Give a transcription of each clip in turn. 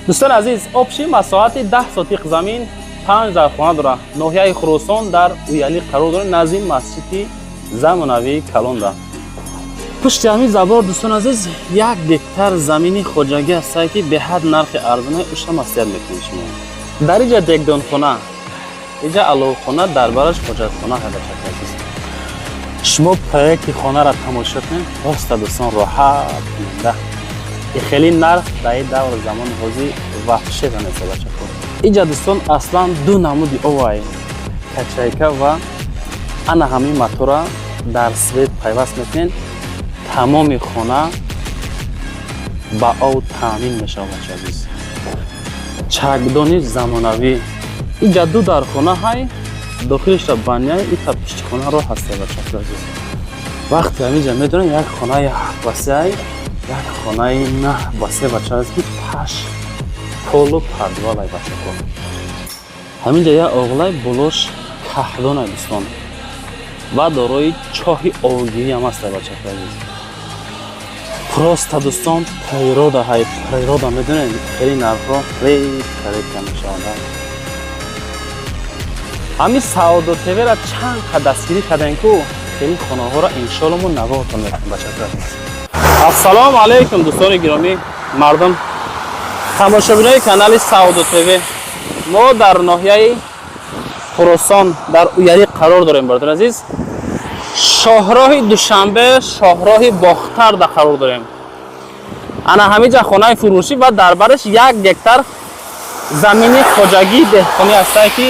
Дӯстони азиз, общий масоҳати 10 сотиқ замин, 5 дархона дорад. Ноҳияи Хуросон, дар Уялӣ қарор дорад, назди масҷиди замонавии калонда. Пушти ҳамин забор, дӯстони азиз, 1 гектар замини хоҷагӣ ҳастае, ки беҳад нархи арзона уша маслиҳат мекунед шумо. Дар иҷа дегдонхона, иҷа аловхона, дар бараш ҳоҷатхона. Ҳайбачаки азиз, шумо проекти хонаро тамошо кунед. Роста, дӯстон, роҳат кунанда. И хеле нарх дар ин даври замони ҳозир вообще нест, бачако. Иҷа, дӯстон, аслан ду намуди овай, качайка ва ана ҳамин мотора дар свет пайваст мекунед, тамоми хона ба ов таъмин мешавад. Бача азиз, чакдони замонавӣ. Иҷа ду дархона ҳай, дохилиша баняй, ита пишти хона роҳ ҳаста. Бачаи азиз, вақте ҳаминҷа медонем, як хонаи 7 ба 3, як хонаи 9 ба 3, бача аст, ки таш полу подвалай. Бачако, ҳаминҷа як оғлай, болош каҳдонай, дӯстон, ва дорои чоҳи овгирӣ ҳам аста. Бачаи азиз, просто, дӯстон, природа ҳай, природа. Медонед, хеле нархҳо редко, редко мешаванд. Ҳамин Саодо ТВра чанд қад дастгирӣ кардем ку, хеле хонаҳоро иншоалло мо навоҳтон мекунем. Бачаи азиз, ассалому алайкум, дӯстони гиромӣ, мардум, тамошобинои канали Саодо ТВ. Мо дар ноҳияи Хуросон, дар Уярӣ қарор дорем. Бародари азиз, шоҳроҳи Душанбе, шоҳроҳи Бохтарда қарор дорем. Ана ҳамиҷа хонаи фурӯшӣ ва дар бараш 1 гектар замини хоҷагии деҳқонӣ ҳастае, ки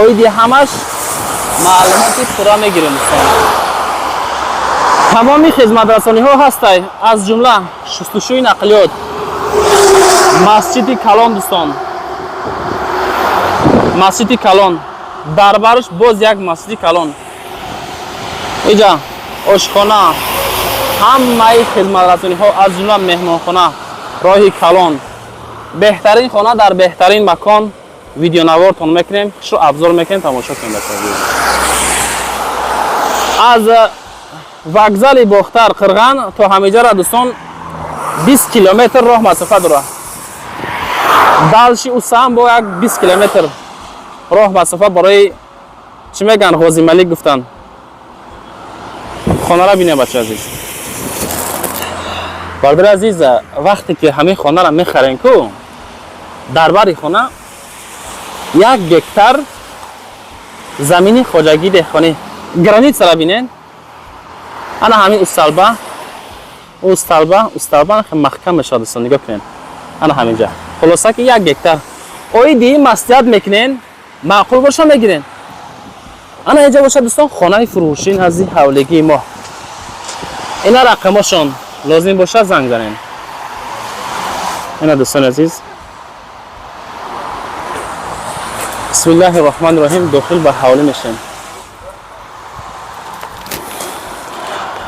оиди ҳамаш маълумоти пурра мегирем. Дӯстон, тамоми хизматрасониҳо ҳастай, аз ҷумла шустушӯи нақлиёт, масҷиди калон. Дӯстон, масҷиди калон, дар барш боз як масҷиди калон, иҷа ошхона, ҳамаи хизматрасониҳо, аз ҷумла меҳмонхона, роҳи калон, беҳтарин хона дар беҳтарин макон. Видеонавортон мекунем, шу обзор мекунем, тамошо кунем. Аз вокзали Бохтар Қирған то ҳамиҷара, дӯстон, 20 километр роҳ масофа дорад. Дальше усам бо як 20 километр роҳ масофа. Барои чӣ мегӯянд, Ғозималик гуфтанд. Хонара бинем, бача азиз, бародари азиз. Вақте ки ҳамин хонара мехарем ку, дар бари хона 1 гектар замини хоҷагии деҳқонӣ. Границара бинен, ана ҳамин усталба, усталба, усталба маҳкам мешавад. Дӯстон, нигоҳ кунед, ана ҳаминҷа. Хулоса ки 1 гектар оиди маслиҳат мекунен, маъқул боша, мегирен. Ана инҷа бошад, дӯстон, хонаи фурӯшӣ назди ҳавлигии мо. Ина рақамошон, лозим бошад, занг занен. Ина, дӯстони азиз, бисмиллаҳи роҳмани роҳим, дохил ба ҳавлӣ мешем.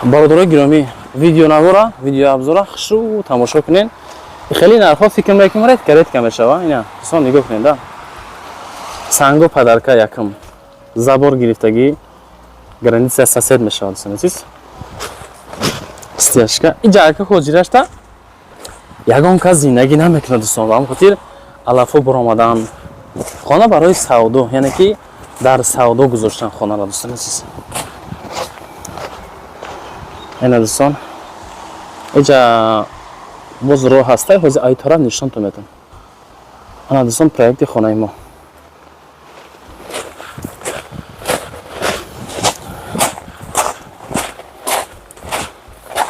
Бародарои гиромӣ, видеонавора, видеообзора хушрӯ тамошо кунен. Хеле нархҳо фикр мекунем, редко, редко мешава. Ина, дӯстон, нигоҳ кунед, да сангу падарка, якум забор гирифтагӣ, граница сосед мешавад. Дӯстони азиз, стяжка иҷа ака ҳоҷирашта ягон кас зиндагӣ намекунад, дӯстон. Ба ҳамин хотир алафҳо баромадан. Хона барои савдо, яъне ки дар савдо гузоштан хонаро, дӯстони азиз. Ина, дӯстон, иҷа боз роҳ ҳастай, ҳозир ай тараф нишонтон метам. Ана, дӯстон, проекти хонаи мо.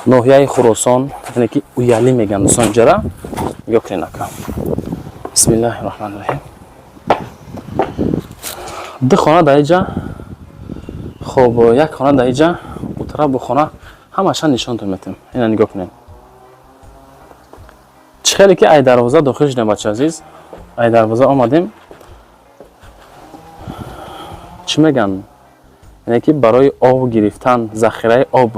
Ноҳияи Хуросон, яъне ки Уялӣ мегӯянд, дӯстон, иҷара. Нигоҳ кунед, ака. Бисмиллаҳи роҳмани роҳим. Ду хона дар иҷа, хоб, як хона дар иҷа, утара бо хона ҳамаша нишонтон метем. Ина нигоҳ кунед, чӣ хеле ки ай дарвоза дохил шудем. Бача азиз, ай дарвоза омадем, чӣ мегӯянд, яъне ки барои об гирифтан, захираи об.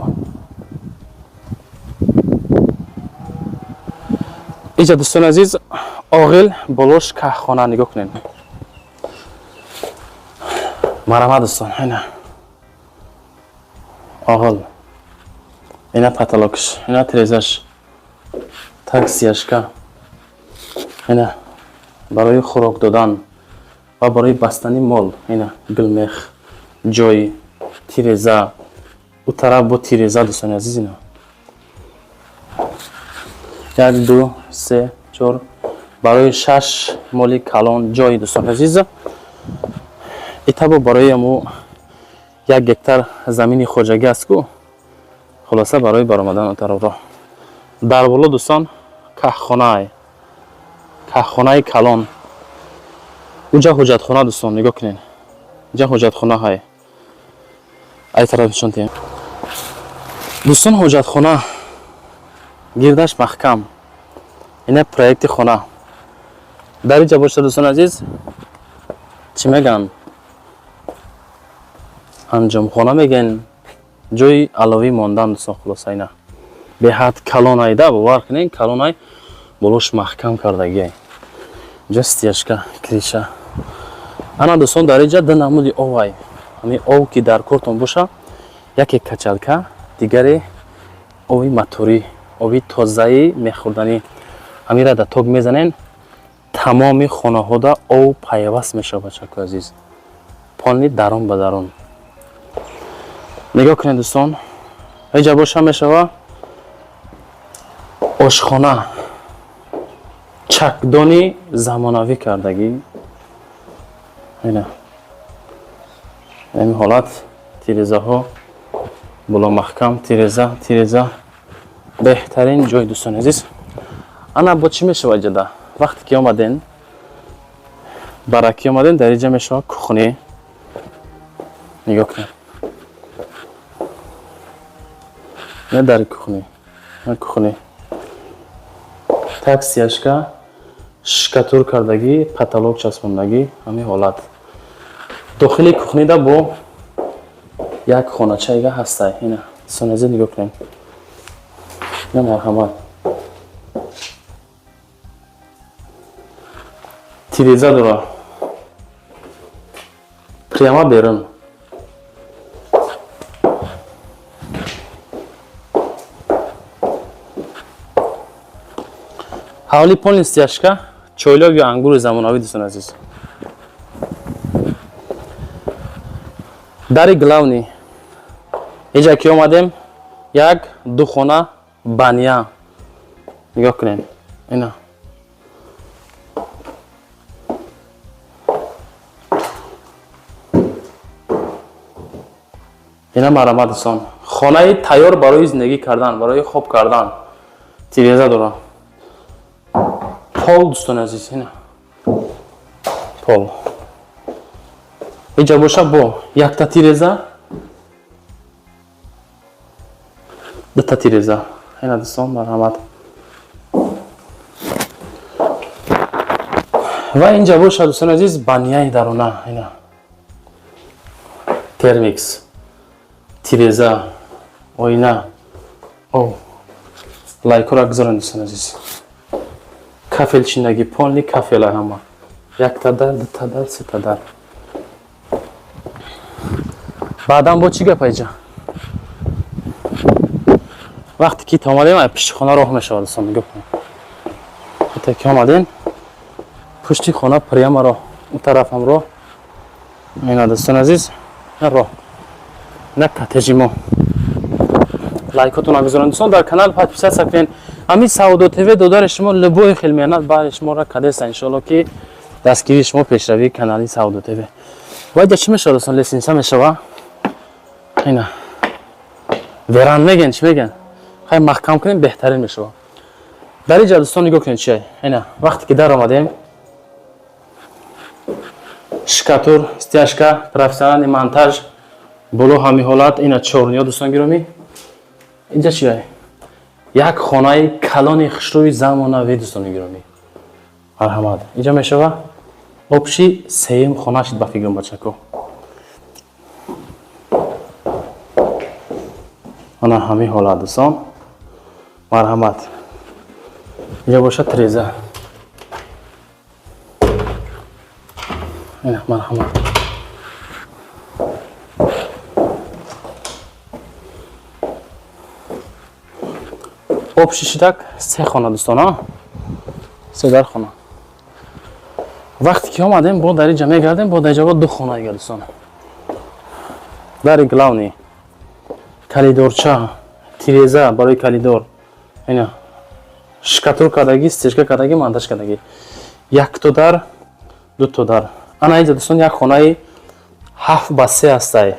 Иҷа, дӯстони азиз, оғил, болош каҳхона. Нигоҳ кунед, марама, дӯстон, ина оғил, ина потолокш, ина трезаш, таксияшка. Ина барои хӯрок додан ва барои бастани мол. Ина гулмех, ҷой, тиреза, у тараф бо тиреза, дӯстони азиз. Ина 1, 2, 3, 4, барои 6 моли калон ҷой, дӯстони азиз. Итабо барои аму 1 гектар замини хоҷагӣ аст ку, хулоса барои баромадан он тараф роҳ. Дар боло, дӯстон, каххонаи, каххонаи калон. Уҷа ҳуҷҷатхона, дӯстон, нигоҳ кунед, инҷа ҳуҷҷатхона ҳай. Ай тараф нишон диҳем, дӯстон. Ҳуҷҷатхона гирдаш маҳкам. Ина проекти хона дар инҷа бошад, дӯстони азиз. Чӣ мегӯянд, анҷомхона мегӯян, ҷои аловӣ мондан, дӯстон. Хулоса, ина беҳад калонайда, бовар кунед, калонай, болош маҳкам кардагиай. Инҷа стяжка, крыша. Ана, дӯстон, дар инҷа ду намуди овай. Ҳамин ов ки дар кортон боша, яке качалка, дигаре ови моторӣ, ови тозаи мехӯрданӣ. Ҳамира дар ток мезанен, тамоми хонаҳода ов пайваст мешавад, бачако азиз, полный дарун ба дарун. Нигоҳ кунед, дӯстон, ҳеҷа боша мешава ошхона, чакдони замонавӣ кардагӣ. Ина ҳамин ҳолат, тирезаҳо боло маҳкам, тиреза, тиреза. Беҳтарин ҷой, дӯстони азиз. Ана бо чӣ мешавад ҷада? Вақте ки омаден, баракӣ омаден, дар инҷа мешавад кухни. Нигоҳ кунед, ина дари кухни, ина кухни, так стяжка, штукатур кардагӣ, потолок часпондагӣ. Ҳамин ҳолат, дохили кухнида бо як хоначаига ҳастай. Ина, дӯстони азиз, нигоҳ кунед, ина, марҳамат, тиреза дора прямо берун. Ҳавли полный стяжка, чойлок ё ангури замонавӣ, дӯстони азиз. Дари главный инҷа ки омадем, як ду хона, баня. Нигоҳ кунед, ина ина, марҳамат, дӯстон, хонаи тайёр барои зиндагӣ кардан, барои хоб кардан. Тиреза дорам, пол, дӯстони азиз, ина пол. Инҷа боша бо якта тиреза, дута тиреза. Ина, дӯстон, марҳамат. Ва инҷа боша, дӯстони азиз, баняи дарона. Ина термикс, тиреза, оина. О, лайкҳоро гузорен, дӯстони азиз. Кафел чинагӣ, полный кафела ҳама, якта дар, дута дар, сета дар. Баъдан бо чӣ гап? Айҷа вақте ки омадем, ай пишти хона роҳ мешавад, дӯстон, нигоҳ кунед. Ҳатто ки омадем, пушти хона прямо роҳ, он тарафам роҳ. Ина, дӯстони азиз, ина роҳ, ина коттеҷи мо. Лайкотонро гузорен, дӯстон, дар канал подписаться кунед. Ҳамин Савдо ТВ додари шумо любой хел меҳнат баъди шуморо кадеста. Иншоалло, ки дастгирии шумо пешравии канали Савдо ТВ. Ва иҷа чӣ мешавад, дӯстон? Лестница мешава. Ина веран мегӯян, чӣ мегӯян, хай, маҳкам кунем, беҳтарин мешава. Дар инҷа, дӯстон, нигоҳ кунед, чи. Ина вақте ки дар омадем, штукатур, стяжка, профессиональный монтаж, боло ҳамин ҳолат. Ина чорниё, дӯстон гиромӣ. Инҷа чи? Як хонаи калони хушрӯи замонавӣ, дӯстони гиромӣ, марҳамат. Инҷа мешава общий сеюм хона шид, ба фикрам, бачако. Ана ҳамин ҳолат, дӯстон, марҳамат. Инҷа бошад тиреза. Ина, марҳамат. Общий шидак се хона, дӯстон, се дар хона. Вақте ки омадем, бо дар инҷа мегардем, бо дар инҷа бо ду хона дига, дӯстон. Дари главный, коридорча, тиреза барои коридор, ина штукатур кардагӣ, стяжка кардагӣ, монтаж кардагӣ. Якто дар, дуто дар. Ана инҷа, дӯстон, як хонаи 7 ба 3 ҳастай,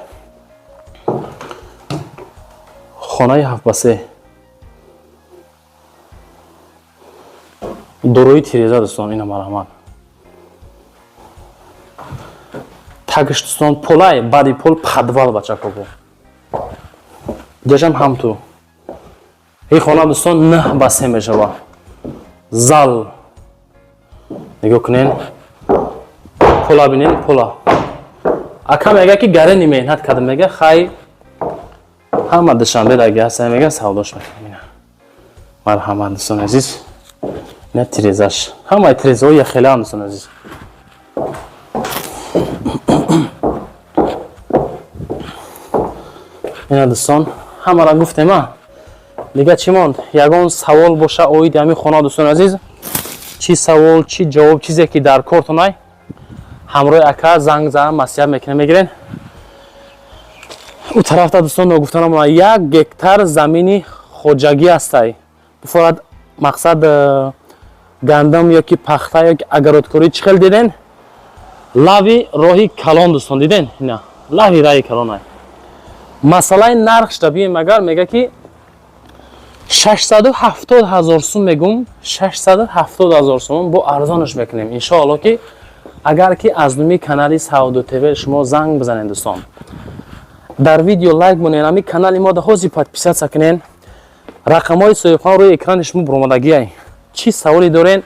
хонаи 7 ба 3, дорои тиреза, дӯстон. Ина, марҳамат, тагш, дӯстон, полай, баъди пол подвал, бачакобо, ҷашам ҳамту. Ин хона, дӯстон, 9 ба 3 мешава. Зал нигоҳ кунен, пола бинен, пола. Ака мега, ки гарени меҳнат карда, мега, хай, ҳама Душанбе даги ҳаста, мега, савдош мекунам. Ина, марҳамат, дӯстони азиз, ина тирезаш, ҳамаи тирезаҳо яхелаам, дӯстони азиз. Ина, дӯстон, ҳамара гуфтема, дига чӣ монд? Ягон савол боша оиди ҳамин хона, дӯстони азиз, чӣ савол, чӣ ҷавоб, чизе ки дар кортонай, ҳамроҳи ака занг зан, маслиҳат мекунем, мегирен. Ӯ тарафта, дӯстон, ногуфта намонад, 1 гектар замини хоҷагӣ ҳастай. Бифорад, мақсад, гандум ёки пахта ёки огородкорӣ. Чӣ хел диден, лави роҳи калон, дӯстон, диден, ина лави раҳи калонай. Масъалаи нархшда бием агар, мега, ки 670 ҳазор сум мегум, 670 ҳазор сум, бо арзонаш мекунем, иншоалло, ки агар ки аз нуми канали Савдо ТВ шумо занг бизанед. Дӯстон, дар видео лайк монед, ҳами канали мо да ҳозир подписаться кунен. Рақамҳои соҳибхона рӯи экрани шумо буромадагиай. Чӣ саволе дорен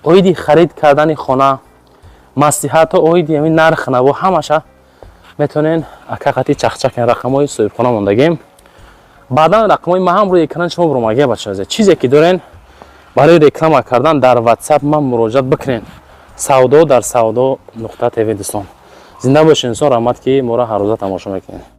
оиди харид кардани хона, маслиҳатҳо оиди ҳамин нарх наво, ҳамаша метавонен ака қати чахчах кунен. Рақамҳои соҳибхона мондагем, баъдан рақамҳои ма ҳам рӯи экрани шумо буромадагия. Бачаҳо, чизе ки дорен барои реклама кардан, дар WhatsApp ман муроҷиат бикунен. Савдо дар Савдо нуқта ТВ. Дӯстон, зинда бошед, инсон. Раҳмат, ки моро ҳаррӯза тамошо мекунед.